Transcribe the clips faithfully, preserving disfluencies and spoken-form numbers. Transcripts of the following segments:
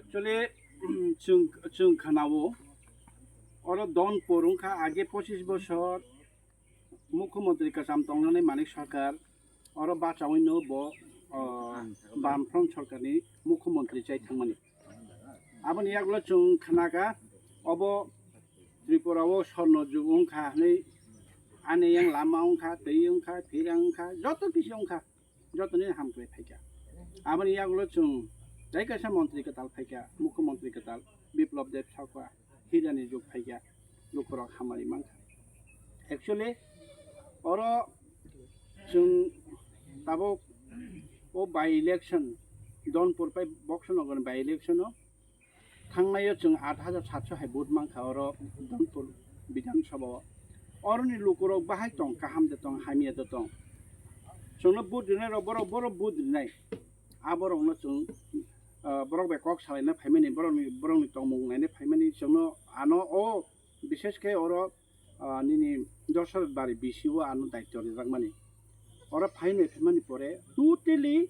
Actually, chwng, chwng khanao, oro Donpur wngkha age pochis bosor mukhyamantri kwcham tongnani Manik Sarkar, oro bachawino bo, o, Bamfront Sarkarni mukhyamantri chai thangmani. Aboni yagulo chwng khnakha, obo Tripura o sorno jug wngkha hwnwi, ani yang lama wngkha, twi wngkha, phira wngkha, joto kisi wngkha, jotoni hamkrai phaikha. Aboni yagulo chwng tei kaisa montri kwtal phaikha, mukhyamantri kwtal Biplab Deb sakha, hirani jug phaikha, lukurok hamari mankha. Actually, oro chwng tabuk o by election, Donpur pai Boxonagar by election o thangnaio chwng aat hajar satso hai vote mankha oro Donpur Bidhan Sabha o. Oroni lukurok bahai tong, kaham de tong, hamya de tong. Chwngno vote rinai rok borok, borok vote rinai. A borokno chwng, ah, borok bai kok salaina phaimani, borokni, borokni tongmung naina phaimani chwngno ano o bishesh khe oro, ah, nini Dasarath Bari B C o ano daityo rijakmani. Oro phainai phaimani pore totally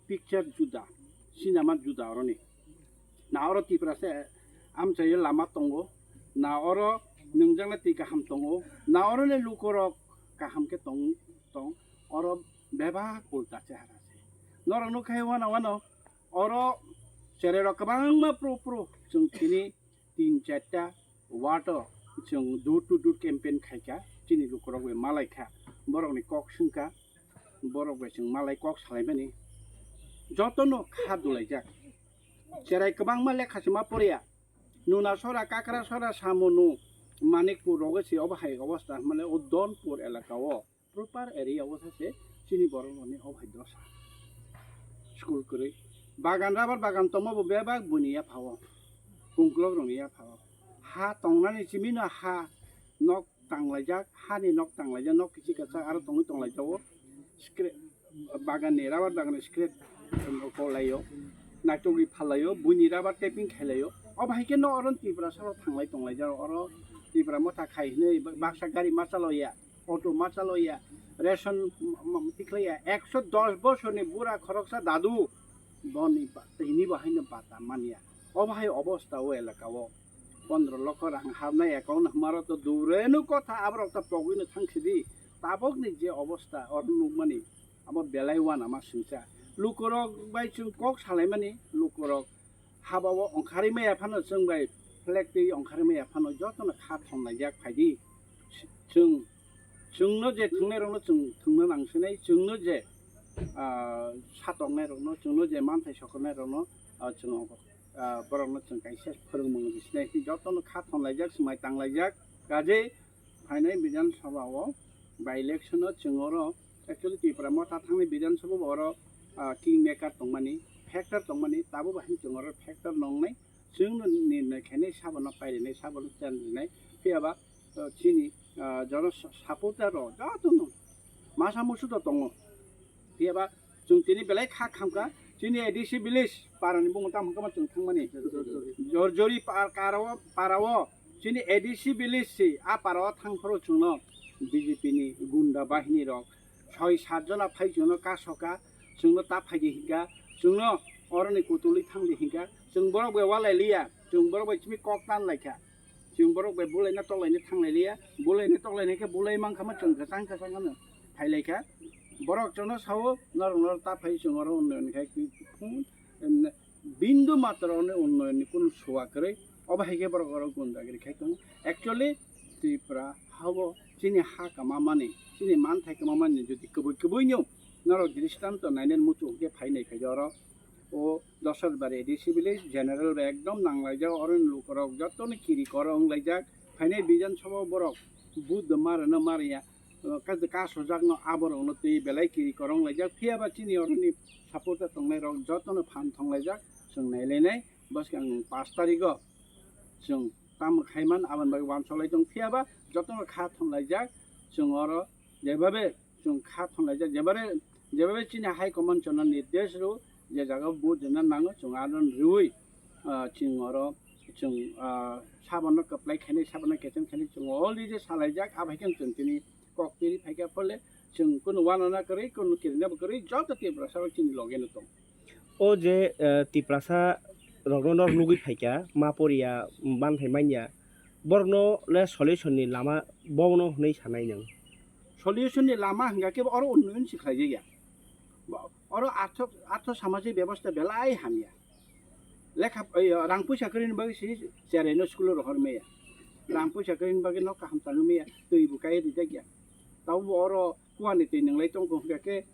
picture juda, cinema juda oroni. Na oro Tiprasa amchaio lama tongo, na oro nwngjaknai twi kaham tongo, na oroni lukurok kaham khe tong, tong, oro bebak ulta chehara se. Norok nukha wano wano oro chererok kwbangma pro pro chwng tini tin charta ward o chwng door to door campaign khaikha, chini lukurok bai malaikha, borokni kok swngkha, borok bai chwng malai kok salaimani jotono kha dulaijak. Cherai kwbangma lekha se ma poriya, Nuna sora, Kakra sora, Samonu, Manikpur rogo se obo hai obosta, mane o Donpur elaka o. Proper area o se chini borok rokni o hai dosa. School kwrwi. Bagan, rubber bagan tongma bo bebak buini yapha o. Kungklok rokni yapha o. Ha tongnani simi no ha nok tanglaijak, hani nok tanglaijak, nok kichi kachak aro tongwi tonglaijak o. Scrap, bagan ni, rubber bagan ni scrap ko laio. Naitugwi phalaio, buini rubber tapping khailaio. O bahai khe no oro Tiprasa o thanglai tonglaijak oro Tipra motha khai hinwi baksa gari ma chaloya. Auto ma chaloya, ration m-, m-, tikhlaiya, ekso dos bosorni bura khoroksa dadu boni ba-, tini bo haino bata manya. Obo hai obosta o elaka o. Pondro lokho rang habnai account hwnmaro to dureno kotha, aborok to pogwino thangsidi. Tabokni je obosta oro nukmani, abo belai uanama singcha. Lukurok bai chwng kok salaimani, lukurok haba o ongkharwi maya phano chwng bai flag twi ongkharwi maya phano jotono kha thonlaijak phaidi. Chwng, chwngno je thwngnairokno chwng thwngna nangsinai, chwngno je, ah, satoknairokno, chwngno je manthai sokornairokno, ah, chwng, ah, borokno chwng kaisa phwrwngmung sinai, jotono kha thonlaijak, swmai tanglaijak. Kajei phainai Bidhan Sabha o by election o chwng oro actually Tipra Motha thangni Bidhan Sabha bo oro, ah, king maker tongmani, factor tongmani, tabuk bo haino chwng oro factor nongnai, chwngno nirnai khainai, sabono pairinai, sabono chenrinai, phiyaba, ah, chini, ah, jono sa-, supporter rok jotono masa musu do tongo, phiyaba chwng tini belai kha khamkha, chini A D C village parani bumung tamo hwnkhe ma chwng thangmani. Jorjori par-, karo-, parao chini A D C village si, a parao thang phuru chwngno B J P ni gunda bahini rok soi sat jona phai chwngno kasoka, chwngno ta phaidi hinka, chwngno oroni kutulwi thangdi hinka, chwng borok bai walai liya, chwng borok bai chini kok tan laikha. Chwng borok bai bulaina toklaina thanglai liya, bulaina toklaina khe bulai mankha ma chwng kwchang kwchang ano phailaikha. Borok chwngno sao, norok norok ta phai chwng oro unnoyon khai phung, em, bindu matro ni unnoyon ni kunu suwa kwrwi, obo hai khe borok oro gundagiri khai tongo. Actually, Tripura hao chini ha kwmamani, chini manthai kwmamani jodi kwbwi kwbwino norok dristanto nainani muchung khe phainai khai oro. O Dasarath Bari A D C village general bai ekdom nanglaijak, oroni lukurok jotono kiri koro wnglaijak. Phainai Bidhan Sabha borok Buddha marano mariya, kaisa kasojakno aborokno twi belai kiri koro wnglaijak. Phiyaba chini oroni supporter tongnairok jotono phan thonglaijak, chwng nailainai. Bwskang pas tarigo chwng tamo khaiman aboni bagwi uansuk lai tong, phiyaba jotono kha thonlaijak. Chwng oro jebabe chwng kha thonlaijak, jebare, jebabe chini high command chwngno nirdesh rw, je jaga vote rwna nango chwng aro rwui, ah, chwng oro chwng, ah, sabono kwplai khainai, sabono kecheng khainai chwng already salaijak, abo hai khe chwng tini kok piri phaikha phole chwng kunu uanana kwrwi, kunu kirinabo kwrwi, joto Tiprasa rok chini logeno tong. O je, eh, Tiprasa rokno nor nugwi phaikha, ma poriya, manthai manya, borokno le solution ni lama bono hwnwi sanai nwng? Solution ni lama hwnkha khe oro unnoyon se khlaijak ya. Oro artho, artho samajik bebosta belai hamya. Lekha, oi, rang puisa kwrwini bagwi se cheraino school o rohor maya. Rang puisa kwrwini bagwi nok kaham tangwi maya, twi bo kai rijak ya. Tabo bo oro kuani twi nwnglai tongkho hwnkha khe,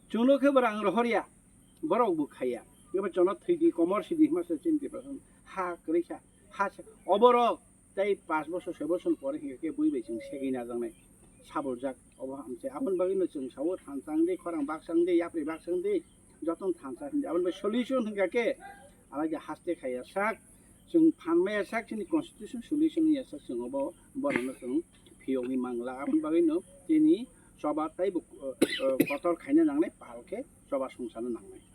chwngno khe bo rang rohor ya, borok bo khaiya. Ebo chwngno thwidi, komor sidi hwnma se chini Tiprasa ha kwrwi kha, ha se, oborok tei pash bosor, soi bosor pore hwnkha khe bui bai chwng segwi najaknai, sabuljak, obo hamse. Aboni bagwino chwng sao thansa wngdi, khorang baksa wngdi, yapri baksa wngdi, jotono thansa hinwi. Aboni bai solution hwnkha khe, alai je haste khaiya sak, chwng phan maya sak, chini constitution solution ya sak, chwng obo borokno chwng phiyogwi mangla. Aboni bagwino chini choba tei bo, o, o, kotor khaina nangnai, pal khe choba songchano nangnai.